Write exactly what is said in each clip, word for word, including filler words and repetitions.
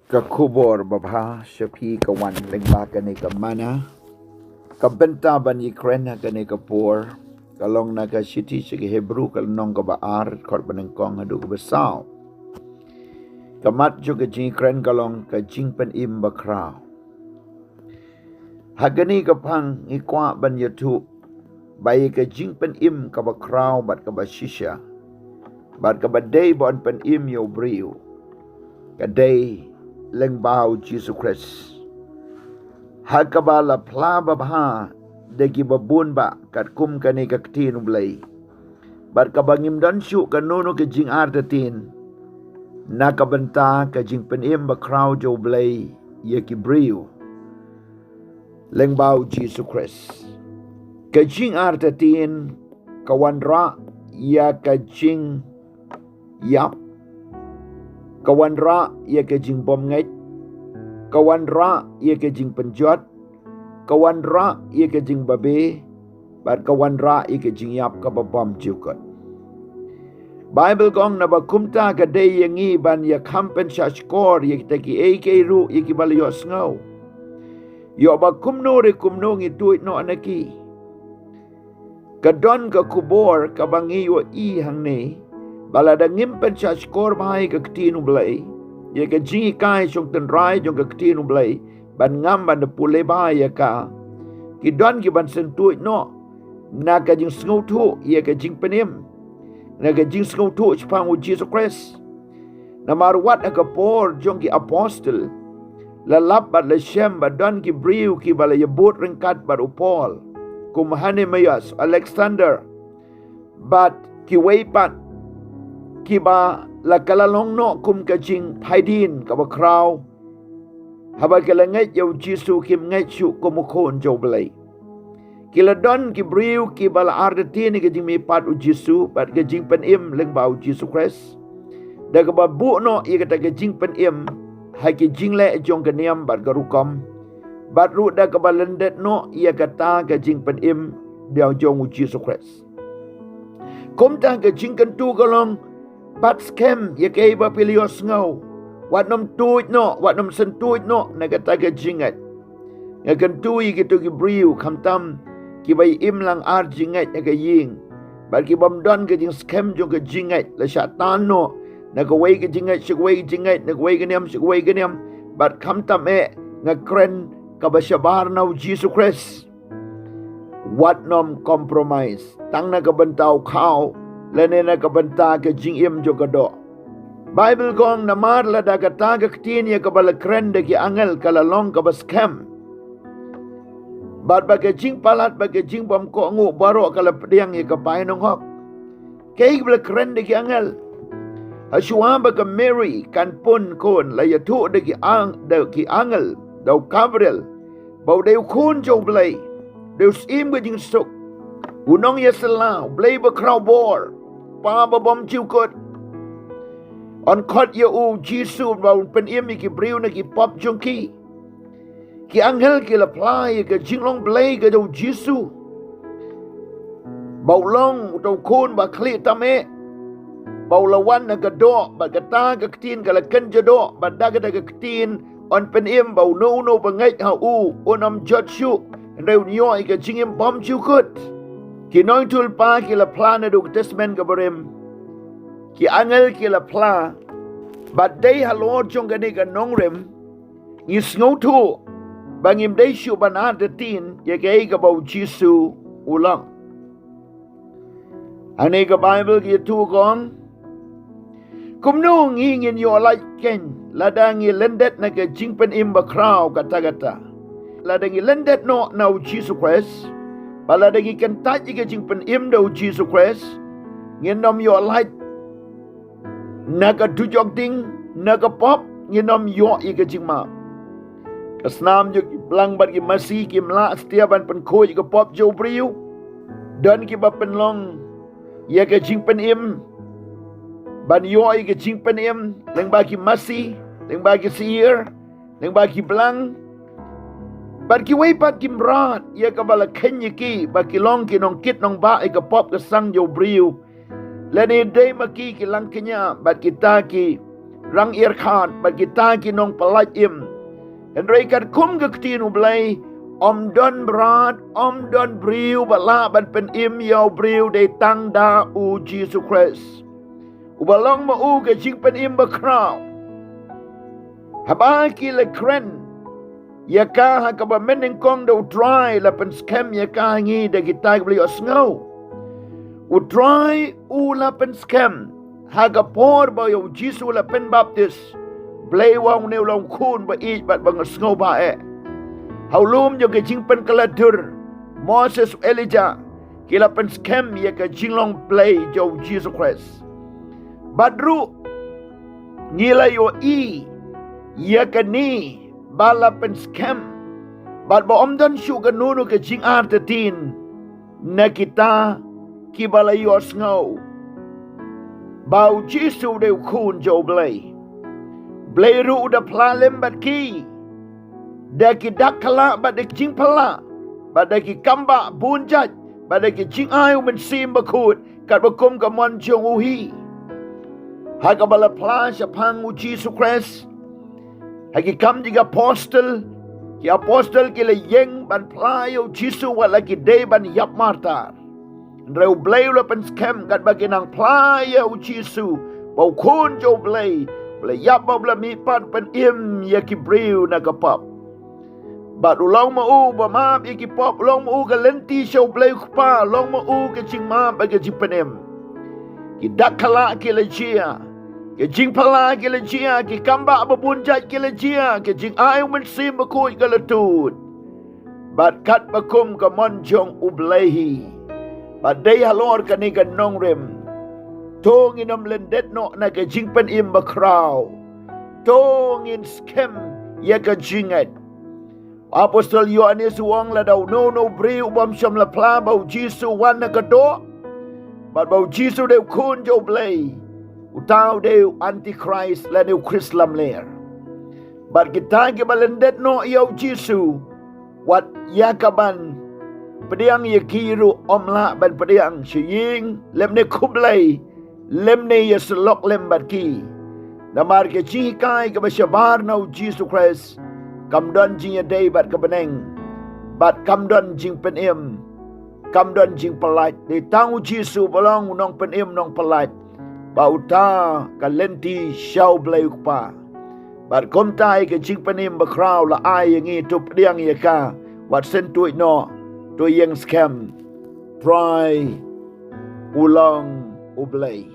Ka khubor babha sha phi ka wan lyngba kane ka manna. Ka bynta ban ïakren ha kane ka por ka long na ka shithi sha ki Hebru, ka lynnong kaba ar, dkhot banyngkong haduh kaba saw. Ka mat jong ka jingïakren ka long ka jingpynim bakhraw. Ha kane ka phang ngi kwah ban ïathuh ba ïa ka jingpynim kaba khraw bad kaba shisha bad kaba dei ban pynim ïa u briew, ka dei lyngba u Jisu Khrist. Ha kaba la phla babha da kiba bun bah katkum kane ka ktien U Blei, bad kaba ngim don shuh kano kano ka jingartatien na ka bynta ka jingpynim bakhraw jong U Blei ïa ki briew lyngba u Jisu Khrist. Ka jingartatien ka wanrah ïa ka jingïap, ka wanrah ïa ka jingbymngeit, ka wanrah ïa ka jingpynjot, ka wanrah ïa ka jingbabe, bad ka wanrah ïa ka jingïap kaba bymjukut. Baibl ka ong, naba kumta ka dei ïa ngi ban ïakham pynshahshkor ïa kita kiei kiei ruh ïa kiba la ïohsngew, ïoh ba kumno re kumno ngi tuid noh na ki. Ka don ka khubor kaba ngi ïohi hangne ba lada ngim pynshahshkor bha ïa ka ktien U Blei, ïa ka jinghikai shongtynrai jong ka ktien U Blei, ban ngam ban da pule bha ïa ka, ki don kiban syntuid noh na ka jingsngewthuh ïa ka jingpynim, na ka jingsngewthuh shaphang u Jisu Khrist. Namar wat ha ka por jong ki apostol la lap bad la shem ba don ki briew kiba la ïabud ryngkat bad u Paul, kum Hananias, Alexander, bad kiwei pat kiba la kylla long noh kum ka jingphaidien kaba khraw. Haba ki la ngeit ïa u Jisu kim ngeit shuh kum u Khun jong U Blei. Ki la don ki briew kiba la artatien ïa ka jingmihpat u Jisu bad ka jingpynim lyngba u Jisu Khrist, da kaba buh noh ïa kata ka jingpynim ha ki jingleh jong ka niam bad ka rukom, bad ruh da kaba lyndet noh ïa kata ka jingpynim da jong u Jisu Khrist. Kumta ka jingkyntu ka long, bat skhem ïa kaei ba phi la ïohsngew. Wat nym tuid noh, wat nym syntuid noh na kata ka jingngeit. Nga kyntu ïa kito ki briew, khamtam kiba im lang ar jingngeit ha ka ïing, bad ki bym don ka jingskhem jong ka jingngeit, la shah tan noh na kawei ka jingngeit sha kawei ka jingngeit, na kawei ka niam sha kawei ka niam. Bad khamtam eh nga kren kaba shabar na u Jisu Khrist. Wat nym compromise tang na ka bynta u khaw lane na ka bynta ka jingim jong ka doh. Baibl ka ong, namar lada kata ka ktien ïa kaba la kren da ki angel ka la long kaba skhem, bad ba ka jingpalat bad ka jingbymkohnguh baroh ka la pdiang ïa ka bai nonghok, kaei ba la kren da ki angel? Hashwa ba ka Mary kan pun khun, la ïathuh da ki ang-, da ki angel, da u Gabriel, ba u dei u Khun jong U Blei, dei u Syiem ka jingsuk, u nongïasylla, U Blei bakhraw bor, Pa ba bymjukut. Yn khot ïa u Jisu ba un pynim ïa ki briew na ki pop jong ki. Ki angel ki la phla ïa ka jinglong Blei ka jong u Jisu, ba u long uta u Khun ba khlieh tam eh, ba u la wan na ka doh, bad kata ka ktien ka la kynja doh, bad da kata ka ktien yn pynim ba uno uno ba ngeit ha u un ym jot shuh, hynrei un ïoh ïa ka jingim bymjukut. Ki nongïathuhlypa ki la phla naduh ka Testament kaba rim, ki angel ki la phla, bad dei halor jong kane ka nongrim ngi sngewthuh ba ngim dei shuh ban artatien ïa kaei kaba u Jisu u long. Hangne ka Baibl ka ïathuh ka ong, kumno ngi ngin ïoh lait keiñ lada ngi lyndet na ka jingpynim bakhraw katta katta? Lada ngi lyndet noh na u Jisu Khrist, bad lada ngi kyntait ïa ka jingpynim da u Jisu Khrist, ngin ym ïoh lait na ka dujok ding, na ka pop, ngin ym ïoh ïa ka jingmap. Ka snam jong ki blang bad ki masi kim lah satia ban pynkhuid ïa ka pop jong u briew. Don kiba pynlong ïa ka jingpynim, ban ïoh ïa ka jingpynim lyngba ki masi, lyngba ki syiar, lyngba ki blang. Bad kiwei pat ki mrad ïa kaba la kheiñ ïa ki ba ki long ki nongkit nongbah ïa ka pop ka sang jong u briew. Lane dei ma ki ki langkñia bad kita ki rang ïarkhad bad kita ki nongpyllait im. Hynrei katkum ka ktien U Blei, ym don mrad, ym don briew ba lah ban pynim ïa u briew dei tang da U Jisu Khrist, uba long ma u ka jingpynim bakhraw. Haba ki la kren ïa ka ha kaba mynnyngkong, da U Trai la pynskhem ïa ka ha ngi da kita kiba la ïohsngew. U Trai u la pynskhem ha ka por ba ïa U Jisu la pynbaptis: Blei wa, une u long u Khun ba ïeit bad ba nga sngewbha eh. Ha u lum jong ka jingpynkylla dur, Moses, Elijah, ki la pynskhem ïa ka jinglong Blei jong U Jisu Khrist. Bad ruh ngi la ïohi ïa kane ba la pynskhem, bad ba ym don shuh kano kano ka jingartatien na kita kiba la ïohsngew ba U Jisu dei u Khun jong U Blei. Blei ruh u da phla lem bad ki da ki dak khlak bad da ki jingphylla, bad da ki kambah bun jait, bad da ki jingai U Mynsiem Bakhuid, katba kum ka mon jong u hi. Ha kaba la phla shaphang U Jisu Khrist ha ki Kam jong ki Apostol, ki apostol ki la ïeng ban phla ïa U Jisu wat la ki dei ban ïap martyr. Hynrei U Blei u la pynskhem katba ki nang phla ïa U Jisu ba u Khun jong U Blei, ba la ïap bad ba la mihpat pynim ïa ki briew na ka pop. Bad u long ma u ba map ïa ki pop, u long ma u ka lynti sha U Blei U Kpa, u long ma u ka jingmap bad ka jingpynim. Ki dak khlak ki la jia, ki jingphylla ki la jia, ki kambah ba bun jait ki la jia, ki jingai U Mynsiem Bakhuid ka la tuid. Bad katba kum ka mon jong U Blei hi. Bad dei halor kane ka nongrim, to ngin ym lyndet noh na ka jingpynim bakhraw. To ngin skhem ïa ka jingngeit. Apostol Ïoannis u ong, lada uno uno u briew u bym shym la phla ba U Jisu u wan na ka doh, bad ba U Jisu dei u Khun jong U Blei, uta u dei u Antichrist lane u Khrist lamler. Bad kita kiba lyndet noh ïa U Jisu, wat ïa kaban pdiang ïa ki ruh ym lah ban pdiang sha ïing lymne khublei lymne ïasyllok lem bad ki. Namar ka jinghikai kaba shabar na U Jisu Khrist kam don jingïadei bad ka bneng, bad kam don jingpynim, kam don jingpyllait. Dei tang U Jisu ba long u nongpynim nongpyllait, ba uta ka lynti sha U Blei U Kpa. Bad kumta ïa ka jingpynim bakhraw la ai ïa ngi, to pdiang ïa ka, wat syntuid noh, to ïeng skhem. Trai u long U Blei.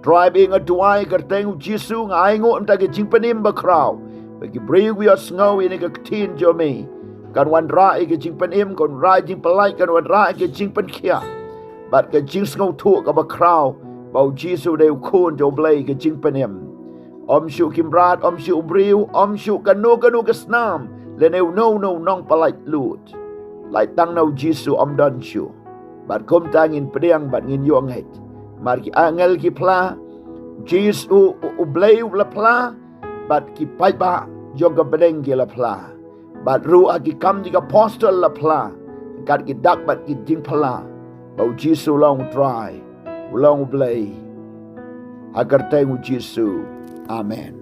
Trai, ba nga duwai kyrteng U Jisu, nga ainguh mynta ka jingpynim bakhraw, ba ki briew kiba ïohsngew ïa kane ka ktien jong me kan wanrah ïa ka jingpynim, kan wanrah ïa ka jingpyllait, kan wanrah ïa ka jingpynkhiah bad ka jingsngewthuh kaba khraw ba U Jisu dei u Khun jong U Blei, ka jingpynim. Ym shuh ki mrad, ym shuh u briew, ym shuh kano kano ka snam lane uno uno u nongpyllait luid. Lait tang na U Jisu ym don shuh. Bad kumta ngin pdiang bad ngin ïoh ngeit. Namar ki angel ki phla, Jisu, U, U Blei u la phla, bad ki paidbah jong ka bneng ki la phla. Bad ruh ha ki Kam jong ki Apostol la phla, kat ki dak bad ki jingphla, ba U Jisu u long U Trai, u long U Blei. Ha kyrteng U Jisu. Amen.